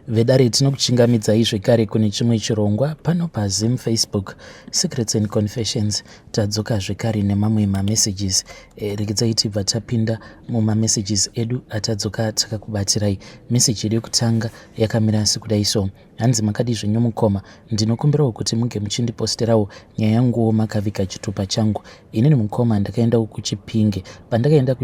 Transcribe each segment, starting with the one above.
Vedare, tinokuchingamidzai zvekare kune chimwe chirongwa pano paZim Facebook Secrets and Confessions. Tadzoka zvekare nemamwe mamessages. Regedzai tibva tapinda mumamessages edu atadzoka takakubatirai. Message yedu yekutanga yakamira sekudai so. Hanzi, "Makadii zvenyu mukoma? Ndinokumbirawo kuti munge muchindiposterawo nyaya yanguwo makaviga chitupa changu. Inini mukoma ndakaendawo kuChipinge. Pandakaenda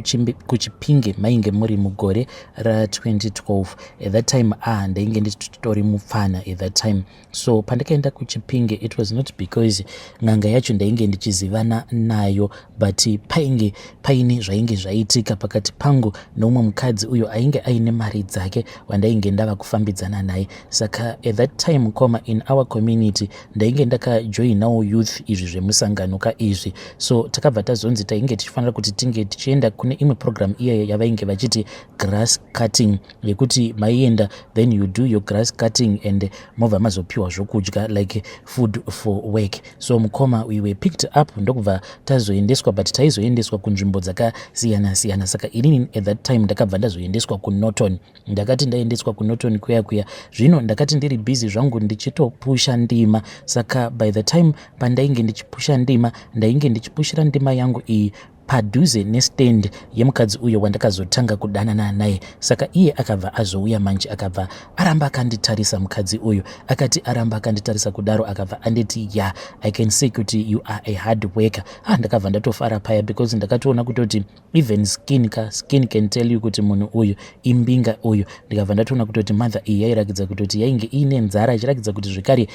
kuChipinge mainge muri mugore ra2012. At that time, ah, ndainge ndichitori mupfana at that time. So pandakaenda kuChipinge, it was not because n'anga yacho ndainge ndichizivana nayo, but painge paine zvainge zvaitika pakati pangu neumwe mukadzi uyo ainge aine mari dzake wandainge ndava kufambidzana naye. Saka at that time mukoma, in our community ndainge ndakajoinawo youth, izvi zvemusangano ka izvi. So takabva tazonzi tainge tichifanira kuti tinge tichienda kune imwe program iyayo yavainge vachiti grass cutting, yekuti maienda, then you do your grass cutting and mobva mazopiwa zvokudya, like food for work. So mukoma, we were picked up, ndokubva tazoendeswa, but taizoendeswa kunzvimbo dzakasiyana siyana. Saka inini at that time ndakabva ndazoendeswa kuNorton. Ndakati ndaendeswa kuNorton kuya kuya, zvino ndakati ndiri busy zvangu ndichitopusha ndima. Saka by the time pandainge ndichipusha ndima, ndainge ndichipushira ndima yangu iyi padhuze nestand yemukadzi uyo wandakazotanga kudanana naye. Saka iye akabva azouya manje, akabva aramba akanditarisa mukadzi uyu. Akati aramba akanditarisa kudaro, akabva anditi, "Ya, I can see kuti you are a hard worker." Ah, ndakabva ndatofara paya because ndakatoona kutoti even skin ka, skin can tell you kuti munhu uyu imbinga uyu. Ndikabva ndatoona kutoti mother iyi yairakidza kutoti yainge iine nzara, ichirakidza kuti zvekare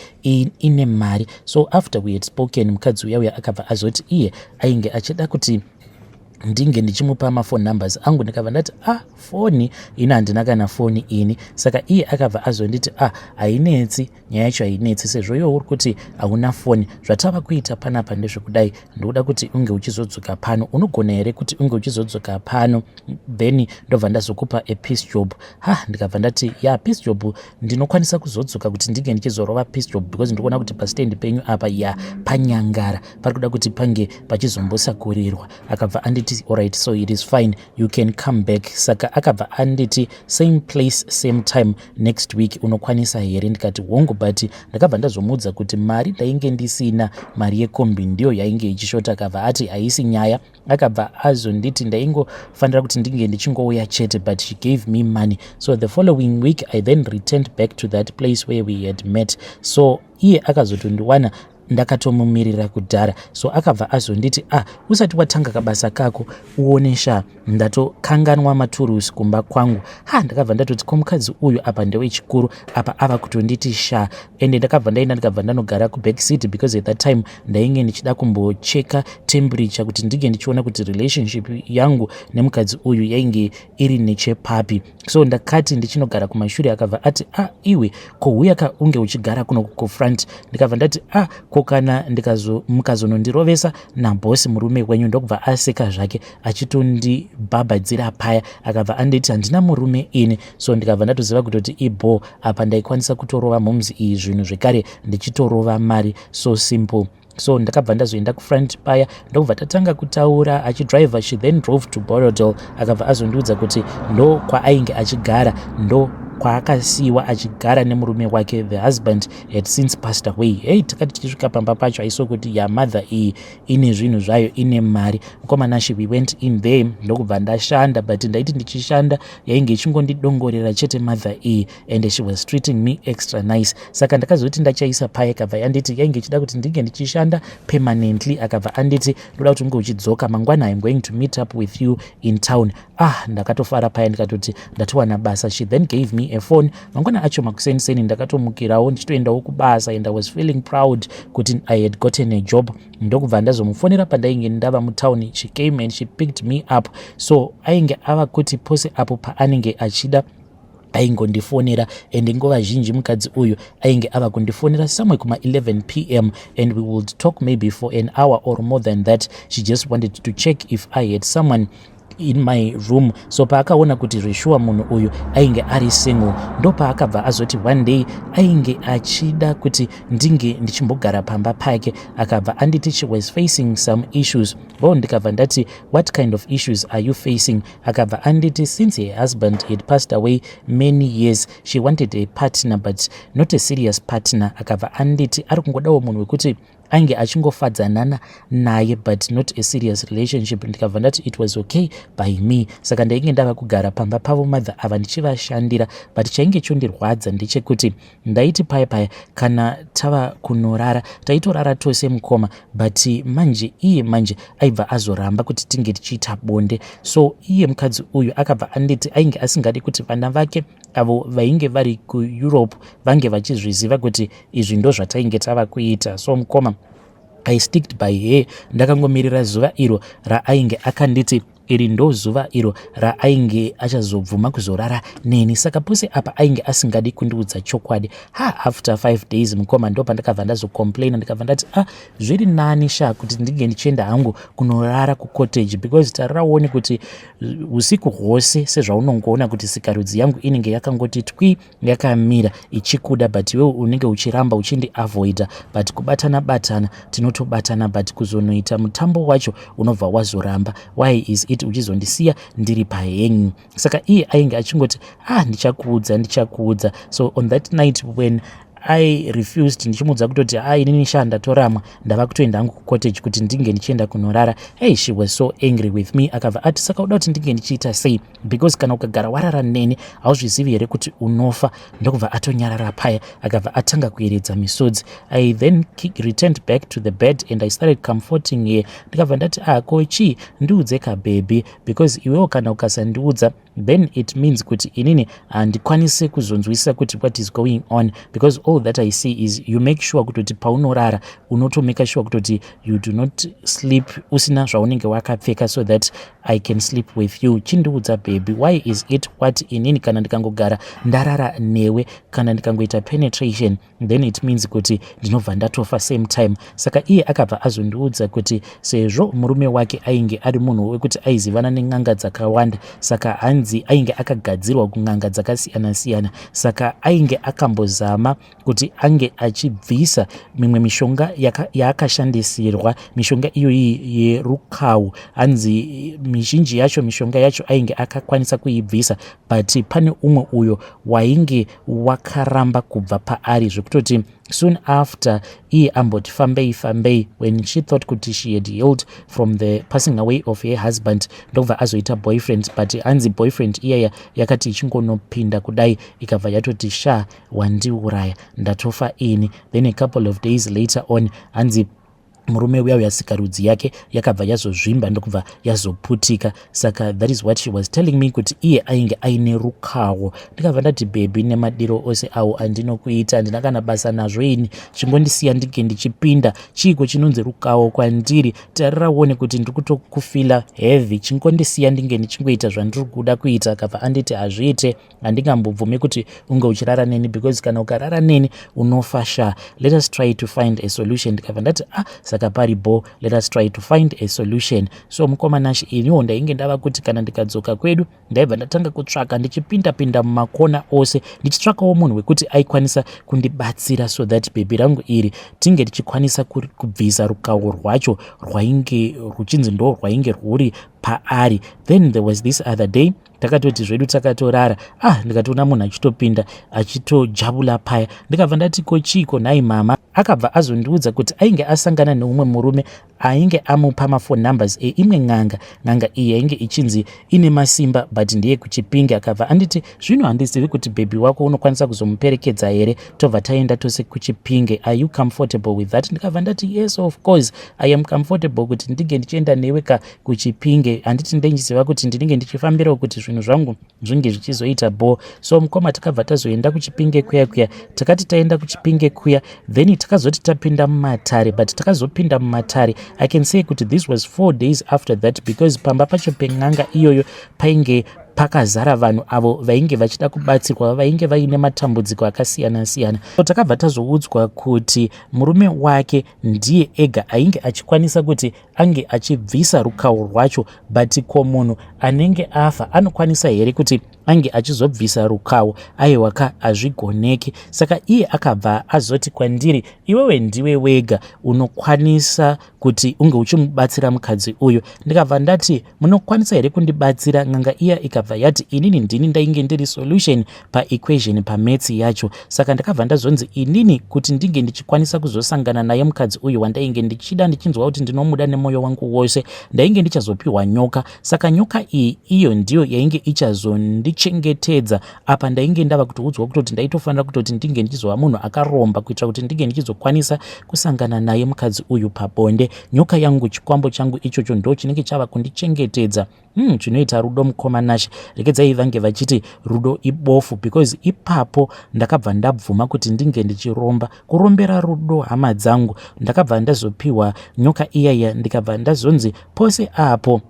ine mari. So after we had spoken, mukadzi uya uya akabva azoti iye ainge achida kuti ndinge ndichimupa mafone numbers angu. Ndikabva ndati, "Ah, foni ini handina kana foni ini." Saka iye akabva azonditi, "Ah, hainetsi, nyaya yacho hainetsi. Sezvo iwe uri kuti hauna foni, zvatava kuita panapa ndezvekudai. Ndoda kuti unge uchizodzoka pano. Unogona here kuti unge uchizodzoka pano, then ndobva ndazokupa a piece job?" Ha, ndikabva ndati, "Ya, piece job ndinokwanisa kuzodzoka kuti ndinge ndichizorova piece job, because ndikuona kuti pastendi penyu apa, ya, panyangara, pari kuda kuti pange pachizombosakurirwa." Akabva anditi, "Alright, so it is fine, you can come back." Saka akabva anditi, "Same place, same time next week, unokwanisa here?" Ndikati, "Hongu." But ndakabva ndazomuudza kuti mari ndainge ndisina, mari yekombi ndiyo yainge ichishota. Akabva ati haisi nyaya. Akabva azonditi ndaingofanira kuti ndinge ndichingouya chete, but she gave me money. So the following week I then returned back to that place where we had met. So iye akazotondiwana ndakatomumirira kudhara. So akabva azonditi, "Ah, usati watanga kabasa kako, uone sha, ndatokanganwa maturusi kumba kwangu." Ha, ndakabva ndatoti, "Ko mukadzi uyu apa ndewechikuru, apa ava kutonditi sha." Ende ndakabva ndaenda, ndikabva ndanogara kuback seat, because at that time ndainge ndichida kumbocheka temperature kuti ndinge ndichiona kuti relationship yangu nemukadzi uyu yainge iri nechepapi. So ndakati ndichinogara kumashure, akabva ati, "Ah, iwe, kohuya ka unge uchigara kuno kufront." Ndikabva ndati, "Ah, ko kana mukazonondirovesa nabhosi, murume wenyu?" Ndokubva aseka zvake achitondibhabhadzira paya. Akabva anditi, "Handina murume ini." So ndikabva ndatoziva kutoti ibo apa ndaikwanisa kutorova mhomzi iyi zvinhu zvekare, ndichitorova mari, so simple. So ndakabva ndazoenda kufront paya, ndokubva tatanga kutaura achidriver. She then drove to Borrowdale. Akabva azondiudza kuti ndo kwaainge achigara, ndo kwaakasiyiwa achigara nemurume wake. The husband had since passed away. Hey, takati tichisvika pamba pacho, aiso kuti ya, mother iyi ine zvinhu zvayo, ine mari. Mukomanashi, we went in there, ndokubva ndashanda, but ndaiti ndichishanda yainge ichingondidongorera chete mother iyi, and she was treating me extra nice. Saka ndakazoti ndachaisa paya, akabva yanditi yainge ichida kuti ndinge ndichishanda permanently. Akabva anditi, "Ndoda kuti unge uchidzoka mangwana, I'm going to meet up with you in town." Ah, ndakatofara paya, ndikatoti ndatowana basa. She then gave me a phone. Mangwana acho makuseniseni ndakatomukirawo ndichitoendawo kubasa, and I was feeling proud kuti I had gotten a job. Ndokubva ndazomufonera pandainge ndava mutown. She came and she picked me up. So ainge ava kuti pose apo paanenge achida aingondifonera, and nguva zhinji mukadzi uyu ainge ava kundifonera somewhere kuma11 p.m. and we would talk maybe for an hour or more than that. She just wanted to check if I had someone. In my room. So paakaona kuti zveshuwa munhu uyu ainge ari single, ndopaakabva azoti one day ainge achida kuti ndinge ndichimbogara pamba pake. Akabva anditi she was facing some issues bo. Ndikabva ndati, "What kind of issues are you facing?" Akabva anditi since her husband had passed away many years, she wanted a partner, but not a serious partner. Akabva anditi ari kungodawo munhu wekuti ainge achingofadzanana naye, but not a serious relationship. Ndikabva ndati it was okay by me. Saka ndainge ndava kugara pamba pavo mother ava ndichivashandira, but chainge chondirwadza ndechekuti ndaiti paya paya kana tava kunorara, taitorara tose, mukoma, but manje iye manje aibva azoramba kuti tinge tichiita bonde. So iye mukadzi uyu akabva anditi ainge asingadi kuti vana vake avo vainge vari kuEurope vange vachizviziva kuti izvi ndo zvatainge tava kuita. So mukoma, I sticked by her. Ndakangomirira zuva iro raainge akanditi iri ndo zuva iro raainge achazobvuma kuzorara neni. Saka pose apa ainge asingadi kundiudza chokwadi. Ha, after 5 days, mukoma, ndo pandakabva ndazocomplaina. Ndikabva ndati, "Ah, zviri nani sha kuti ndinge ndichienda hangu kunorara kucottage, because tariraone kuti usiku hwose, sezvaunongoona kuti sikarudzi yangu inenge yakangoti twi yakamira ichikuda, but iwewe unenge uchiramba uchindiavoida. But kubatana batana tinotobatana, but kuzonoita mutambo wacho unobva wazoramba. Why is it uchizondisiya ndiri pahenyu?" Saka iye ainge achingoti, "Ah, ndichakuudza, ndichakuudza." So on that night when I refused, ndichimuudza kutoti, "A, inini sha ndatoramwa, ndava kutoenda hangu kucottage kuti ndinge ndichienda kunorara," hey, she was so angry with me. Akabva ati, "Saka uda kuti ndinge ndichiita sei? Because kana ukagara warara neni, hauzvizivi here kuti unofa?" Ndokubva atonyarara paya, akabva atanga kuyeredza misodzi. I then returned back to the bed and I started comforting her. Ndikabva ndati, "Ah, ko chii? Ndiudze kabhebhi, because iwewo kana ukasandiudza, then it means kuti inini handikwanisi kuzonzwisisa kuti what is going on, because all that I see is you make sure kutoti paunorara unotomake sure kutoti you do not sleep usina zvaunenge wakapfeka so that I can sleep with you. Chindiudza baby, why is it what inini kana ndikangogara ndarara newe, kana ndikangoita penetration, then it means kuti ndinobva ndatofa same time?" Saka iye akabva azondiudza kuti sezvo murume wake ainge ari munhu wekuti aizivana nen'anga dzakawanda, saka hanzi ainge akagadzirwa kun'anga dzakasiyana-siyana. Saka ainge akambozama kuti ange achibvisa mimwe mishonga yaakashandisirwa, mishonga iyoyi yerukau. Hanzi mizhinji yacho mishonga yacho ainge akakwanisa kuibvisa, but pane umwe uyo wainge wakaramba kubva paari, zvekutoti soon after iye amboti fambei fambei, when she thought kuti she had healed from the passing away of her husband, ndobva azoita boyfriend. But hanzi boyfriend iyaya yakati ichingonopinda kudai, ikabva yatoti, "Sha, wandiuraya, ndatofa ini." Then a couple of days later on, hanzi murume uya uya sikarudzi yake yakabva yazozvimba, ndokubva yazoputika. Saka that is what she was telling me, kuti iye ainge aine rukawo. Ndikabva ndati, "Bhebhi, nemadiro ose awo andinokuita, handina kana basa nazvo ini. Chingondisiya ndinge ndichipinda. Chiiko chinonzi rukawo kwandiri? Tarira uone kuti ndiri kutokufeela heavy. Chingondisiya ndinge ndichingoita zvandiri kuda kuita." Akabva anditi, "Hazviite, handingambobvumi kuti unge uchirara neni, because kana ukarara neni unofa sha. Let us try to find a solution." Ndikabva ndati, "Ah, saka paribo, let us try to find a solution." So mukoma Nashi, iniwo ndainge ndava kuti kana ndikadzoka kwedu, ndaibva ndatanga kutsvaka, ndichipinda pinda mumakona ose, ndichitsvakawo munhu wekuti aikwanisa kundibatsira so that bhebhi rangu iri tinge tichikwanisa kubvisa rukawo rwacho rwainge ruchinzi ndo rwainge rwuri paari. Then there was this other day, takatoti zvedu takatorara, ah, ndikatoona munhu achitopinda achitojabula paya. Ndikabva ndati, "Ko chiiko nhai mama?" Akabva azondiudza kuti ainge asangana neumwe murume ainge amupa mafone numbers eimwe n'anga. N'anga iyi yainge ichinzi ine masimba, but ndiye kuChipinge. Akabva anditi, "Zvino handizivi kuti bhebhi wako unokwanisa kuzomuperekedza here, tobva taenda tose kuChipinge. Are you comfortable with that?" Ndikabva ndati, "Yes, of course I am comfortable kuti ndinge ndichienda newe ka kuChipinge. Handiti ndendiziva kuti ndinenge ndichifambirawo kuti zvinhu zvangu zvinge zvichizoita bo." So mukoma, takabva tazoenda kuChipinge kuya kuya. Takati taenda kuChipinge kuya, then takazoti tapinda mumatare, but takazopinda mumatare, I can say kuti this was 4 days after that, because pamba pacho pen'anga iyoyo painge Pakazara vanhu avo vainge vachida kubatsirwa, vainge vaine matambudziko akasiyana siyana. Takabva tazoudzwa kuti murume wake ndiye ega ainge achikwanisa kuti ange achibvisa rukawo rwacho, but ko munhu anenge afa anokwanisa here kuti ange achizobvisa rukawo? Aiwa ka, hazvigoneki. Saka iye akabva azoti kwandiri, "Iwewe ndiwe wega unokwanisa kuti unge uchimubatsira mukadzi uyu." Ndikabva ndati, "Munokwanisa here kundibatsira?" N'anga iya ikabva yati inini ndini ndainge ndiri solution paequation, pamaths yacho. Saka ndakabva ndazonzi inini kuti ndinge ndichikwanisa kuzosangana naye mukadzi uyu wandainge ndichida, ndichinzwa kuti ndinomuda nemwoyo wangu wose, ndainge ndichazopiwa nyoka. Saka nyoka iyi, iyo ndiyo yainge ichazondichengetedza. Apa ndainge ndava kutoudzwa kutoti ndaitofanira kutoti ndinge ndichizova munhu akaromba kuitira kuti ndinge ndichizokwanisa kusangana naye mukadzi uyu pabonde. Nyoka yangu, chikwambo changu ichocho, ndo chinenge chava kundichengetedza. Chinoita rudo, mukoma Nashe, rekedzai vange vachiti rudo ibofu, because ipapo ndakabva ndabvuma kuti ndinge ndichiromba, kurombera rudo, hama dzangu. Ndakabva ndazopiwa nyoka iyaya, ndikabva ndazonzi pose apo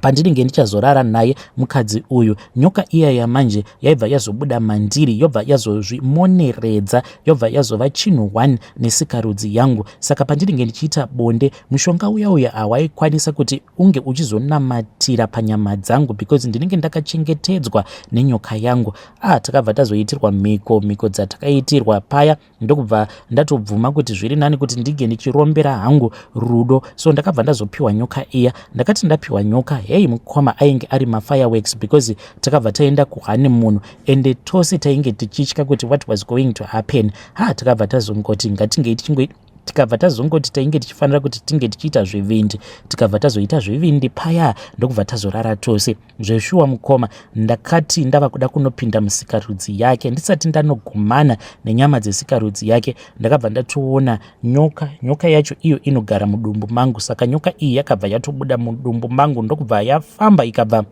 pandinenge ndichazorara naye mukadzi uyu, nyoka iyaya manje yaibva yazobuda mandiri, yobva yazozvimoneredza, yobva yazova chinhu one nesikarudzi yangu. Saka pandinenge ndichiita bonde, mushonga uya uya hawaikwanisa kuti unge uchizonamatira panyama dzangu because ndinenge ndakachengetedzwa nenyoka yangu. Ah, takabva tazoitirwa mhiko. Mhiko dzatakaitirwa paya, ndokubva ndatobvuma kuti zviri nani kuti ndinge ndichirombera hangu rudo. So ndakabva ndazopiwa nyoka iya. Ndakati ndapiwa nyoka, hei mukoma, ainge ari mafireworks, because takabva taenda kuhoneymoon ende tose tainge tichitya kuti what was going to happen. Ha, takabva tazongoti ngatingei tichingo, tikabva tazongoti tainge tichifanira kuti tinge tichiita zvivindi. Tikabva tazoita zvivindi paya, ndokubva tazorara tose zveshuwa. Mukoma, ndakati ndava kuda kunopinda musikarudzi yake, ndisati ndanogumana nenyama dzesikarudzi yake, ndakabva ndatoona nyoka. Nyoka yacho iyo inogara mudumbu mangu. Saka nyoka iyi yakabva yatobuda mudumbu mangu, ndokubva yafamba, ikabva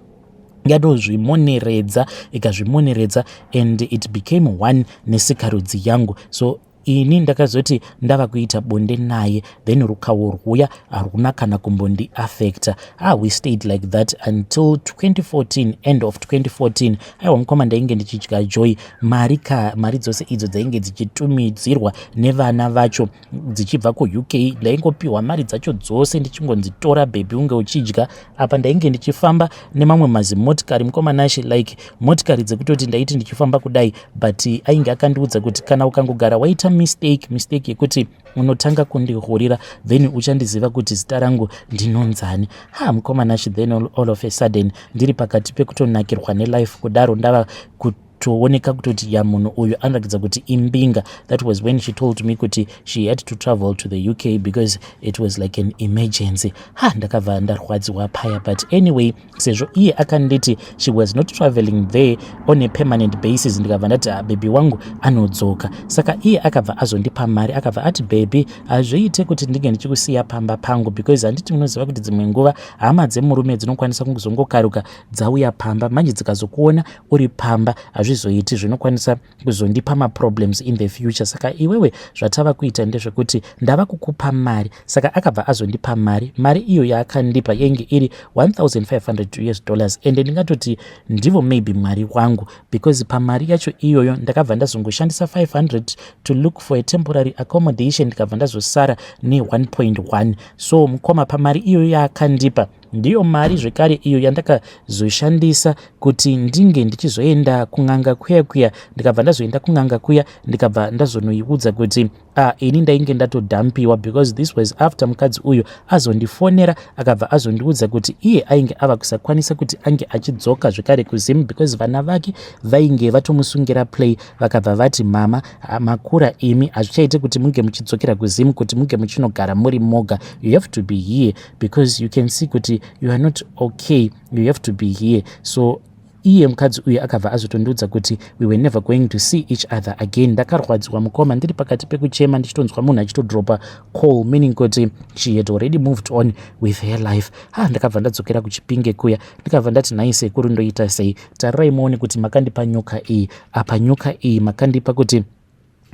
yatozvimoneredza, ikazvimoneredza, and it became one nesikarudzi yangu. So ini ndakazoti ndava kuita bonde naye, then rukawo rwuya haruna kana kumbondiafecta. Ah, we stayed like that until 2014, end of 2014. Aiwa mukoma, ndainge ndichidya joy. Mari ka, mari dzose idzo dzainge dzichitumidzirwa nevana vacho dzichibva kuUK, ndaingopiwa mari dzacho dzose, ndichingonzitora, "Baby, unge uchidya." Apa ndainge ndichifamba nemamwe mazimotikari, mukoma Nashe, like motikari dzekutoti ndaiti ndichifamba kudai. But ainge akandiudza kuti kana ukangogara waita mistake yekuti unotanga kundihurira, then uchandiziva kuti zita rangu ndinonzani. Ha, mukoma Nashe, then all of a sudden, ndiri pakati pekutonakirwa nelife kudaro, ndava kutooneka kutoti ya, munhu uyu anoratidza kuti imbinga, that was when she told me kuti she had to travel to the UK because it was like an emergency. Ha, ndakabva ndarwadziwa paya. But anyway, sezvo iye akanditi she was not traveling there on a permanent basis, ndikabva ndati, "Ah, baby wangu anodzoka." Saka iye akabva azondipa mari, akabva ati, "Baby, hazviite kuti ndinge ndichikusiya pamba pangu, because handiti munoziva kuti dzimwe nguva hama dzemurume dzinokwanisa kuzongokaruka dzauya pamba manje, dzikazokuona uri pamba hazvizoiti, zvinokwanisa kuzondipa maproblems in the future. Saka iwewe zvatava kuita ndezvekuti ndava kukupa mari." Saka akabva azondipa mari. Mari iyo yaakandipa yainge iri US$1500, ende ndingatoti ndivo maybe mwari wangu, because pamari yacho iyoyo ndakabva ndazongoshandisa 500 to look for a temporary accommodation, ndikabva ndazosara ne1.1. So mukoma, pamari iyoyo yaakandipa, ndiyo mari zvekare iyo yandakazoshandisa kuti ndinge ndichizoenda kun'anga kuya kuya. Ndikabva ndazoenda kun'anga kuya, ndikabva ndazonoiudza kuti, ah, ini ndainge ndatodhampiwa, because this was after mukadzi uyu azondifonera, akabva azondiudza kuti iye ainge ava kusakwanisa kuti ange achidzoka zvekare kuZim because vana vake vainge vatomusungira play. Vakabva vati, "Mama, makura imi, hazvichaiti kuti munge muchidzokera kuZim kuti munge muchinogara muri moga. You have to be here because you can see kuti you are not okay. You have to be here." So iye mukadzi uyu akabva azotondiudza kuti we were never going to see each other again. Ndakarwadziwa, mukoma, ndiri pakati pekuchema, ndichitonzwa munhu achitodropa call, meaning kuti she had already moved on with her life. Ha, ndakabva ndadzokera kuChipinge kuya, ndikabva ndati, "Nhai sekuru, ndoita sei? Tarirai muone kuti makandipa nyoka iyi. Apa nyoka iyi makandipa kuti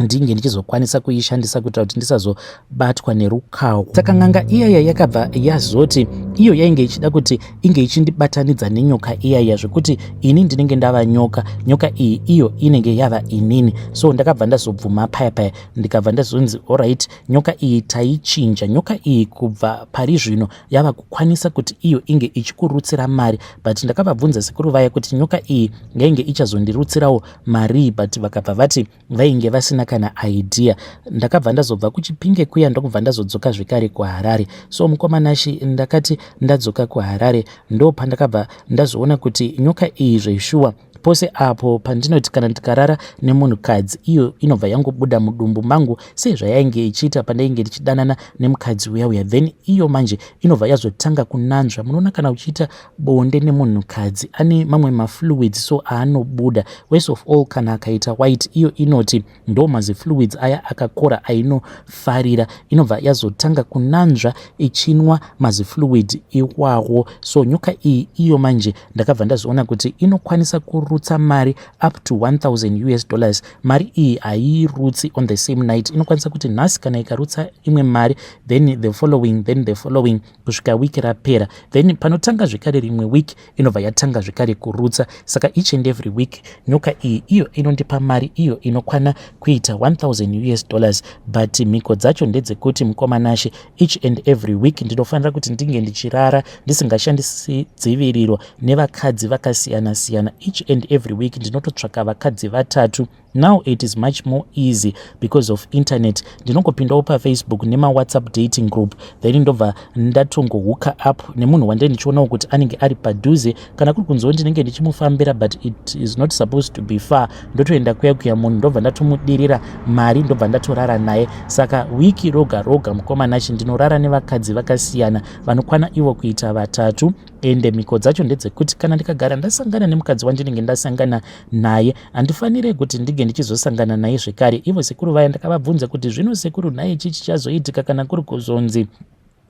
Ndinge ndichizokwanisa kuishandisa kuitira kuti ndisazobatwa nerukawo. Saka n'anga iyaya yakabva yazoti iyo yainge ichida kuti inge ichindibatanidza nenyoka iyaya, zvekuti ini ndinenge ndava nyoka, nyoka iyi iyo inenge yava inini. So ndakabva ndazobvuma paya paya, ndikabva ndazonzi, "Alright, nyoka iyi taichinja. Nyoka iyi kubva pari zvino yava kukwanisa kuti iyo inge ichikurutsira mari." But ndakavabvunza sekuru vaya kuti nyoka iyi yainge ichazondirutsirawo marii, but vakabva vati vainge vasina kana idea. Ndakabva ndazobva kuChipinge kuya, ndokubva ndazodzoka zvekare kuHarare. So mukoma Nashi, ndakati ndadzoka kuHarare, ndo pandakabva ndazoona kuti nyoka iyi zveshuwa, pose apo pandinoti kana ndikarara nemunhukadzi, iyo inobva yangobuda mudumbu mangu sezvayainge ichiita pandainge ndichidanana nemukadzi uya uya. Then iyo manje inobva yazotanga kunanzva. Munoona, kana uchiita bonde nemunhukadzi, ane mamwe mafluids so aanobuda. Worst of all, kana akaita white, iyo inoti ndo mazifluids aya akakora ainofarira. Inobva yazotanga kunanzva ichinwa mazifluid iwawo. So nyoka iyi iyo manje ndakabva ndazoona kuti inokwanisa kurutsa mari up to 1000 US dollars. Mari iyi haiirutsi on the same night. Inokwanisa kuti nhasi kana ikarutsa imwe mari, then the following, then the following, kusvika wiki rapera. Then panotanga zvekare rimwe week, inobva yatanga zvekare kurutsa. Saka each and every week nyoka iyi iyo inondipa mari iyo inokwana kuita 1000 US dollars. But mhiko dzacho ndedzekuti, mukoma Nashe, each and every week ndinofanira kuti ndinge ndichirara ndisingashandisi dziviriro nevakadzi vakasiyana-siyana. Each and every week ndinototsvaka vakadzi vatatu. Now it is much more easy because of internet. Ndinongopindawo paFacebook nemaWhatsApp dating group, then ndobva ndatongohooka up nemunhu wande ndichionawo kuti anenge ari padhuze. Kana kuri kunziwo ndinenge ndichimufambira, but it is not supposed to be far, ndotoenda kuya kuya munhu, ndobva ndatomudirira mari, ndobva ndatorara naye. Saka wiki roga roga, mukoma Nachi, ndinorara nevakadzi vakasiyana vanokwana ivo kuita vatatu. Ende mhiko dzacho ndedzekuti kana ndikagara ndasangana nemukadzi wandinenge ndasangana naye, handifaniri kuti ndinge ndichizosangana naye zvekare. Ivo sekuru vaya ndakavabvunza kuti, "Zvino sekuru, nhaye, chii chichazoitika kana kuri kuzonzi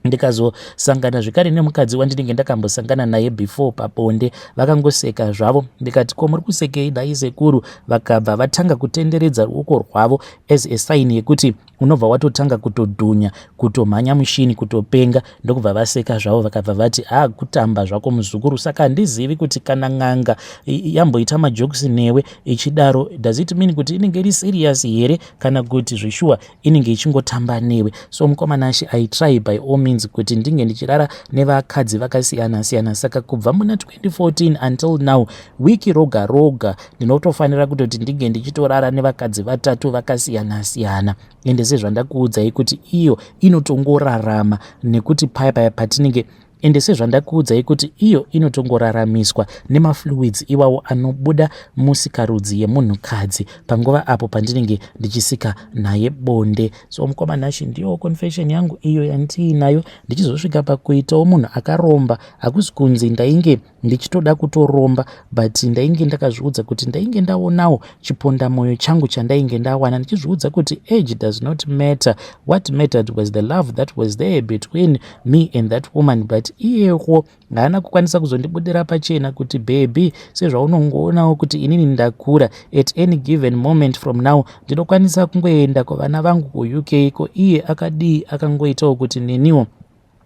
ndikazosangana zvekare nemukadzi wandinenge ndakambosangana naye before pabonde?" Vakangoseka zvavo. Ndikati, "Ko, muri kusekei dai, sekuru?" Vakabva vatanga kutenderedza ruoko rwavo as a sign yekuti unobva watotanga kutodhunya, kutomhanya mushini, kutopenga. Ndokubva vaseka zvavo, vakabva vati, "Ha, kutamba zvako, muzukuru." Saka handizivi kuti kana n'anga yamboita majokes newe ichidaro, does it mean kuti inenge iri serious here, kana kuti zveshuwa inenge ichingotamba newe? So mukoma Nashi, I try by all means kuti ndinge ndichirara nevakadzi vakasiyana siyana. Saka kubva muna 2014 until now, wiki roga roga ndinotofanira kutoti ndinge ndichitorara nevakadzi vatatu vakasiyana siyana. Ende sezvandakuudzai kuti iyo inotongorarama nekuti paya paya patinenge, ende sezvandakuudzai kuti iyo inotongoraramiswa nemafluids iwawo anobuda musikarudzi yemunhukadzi panguva apo pandinenge ndichisika naye bonde. So mukoma Nashi, ndiyo confession yangu iyo yandiinayo. Ndichizosvika pakuitawo munhu akaromba, hakusi kunzi ndainge ndichitoda kutoromba, but ndainge ndakazviudza kuti ndainge ndaonawo chiponda mwoyo changu chandainge ndawana, ndichizviudza kuti age does not matter. What mattered was the love that was there between me and that woman. But iyewo haana kukwanisa kuzondibudira pachena kuti, "Baby, sezvaunongoonawo kuti inini ndakura, at any given moment from now ndinokwanisa kungoenda kuvana vangu kuUK." Ko iye akadii akangoitawo kuti neniwo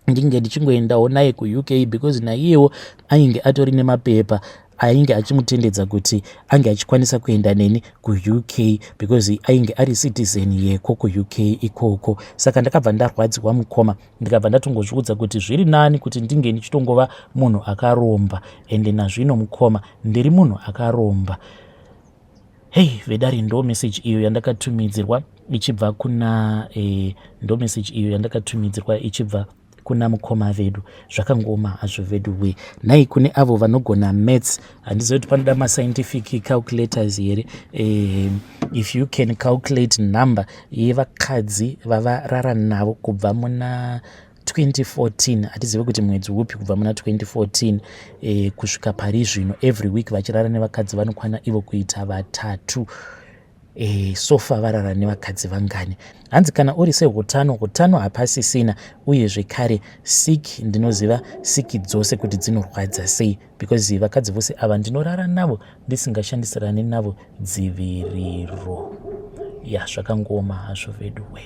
ndinge ndichingoendawo naye kuUK? Because naiyewo ainge atori nemapepa ainge achimutendedza kuti ange achikwanisa kuenda neni kuUK, because ainge ari citizen yeko kuUK ikoko. Saka ndakabva ndarwadziwa, mukoma. Ndikabva ndatongozviudza kuti zviri nani kuti ndinge ndichitongova munhu akaromba. Ende nazvino, mukoma, ndiri munhu akaromba. Hei vedare, ndo message iyo yandakatumidzirwa ichibva kuna ndo message iyo yandakatumidzirwa ichibva kuna mukoma vedu. Zvakangoma hazvo vedu we. Nhai, kune avo vanogona maths, handizivi kuti panoda mascientific calculators here. If you can calculate number yevakadzi vavarara navo kubva muna 2014, hatizivi kuti mwedzi upi, kubva muna 2014 kusvika pari zvino, every week vachirara nevakadzi vanokwana ivo kuita vatatu, so far varara nevakadzi vangani? Hanzi kana uri seutano, utano hapasisina. Uye zvekare siki, ndinoziva siki dzose kuti dzinorwadza sei, because vakadzi vose ava ndinorara navo ndisingashandisirani navo dziviriro. Ya, zvakangooma hazvo vedu we.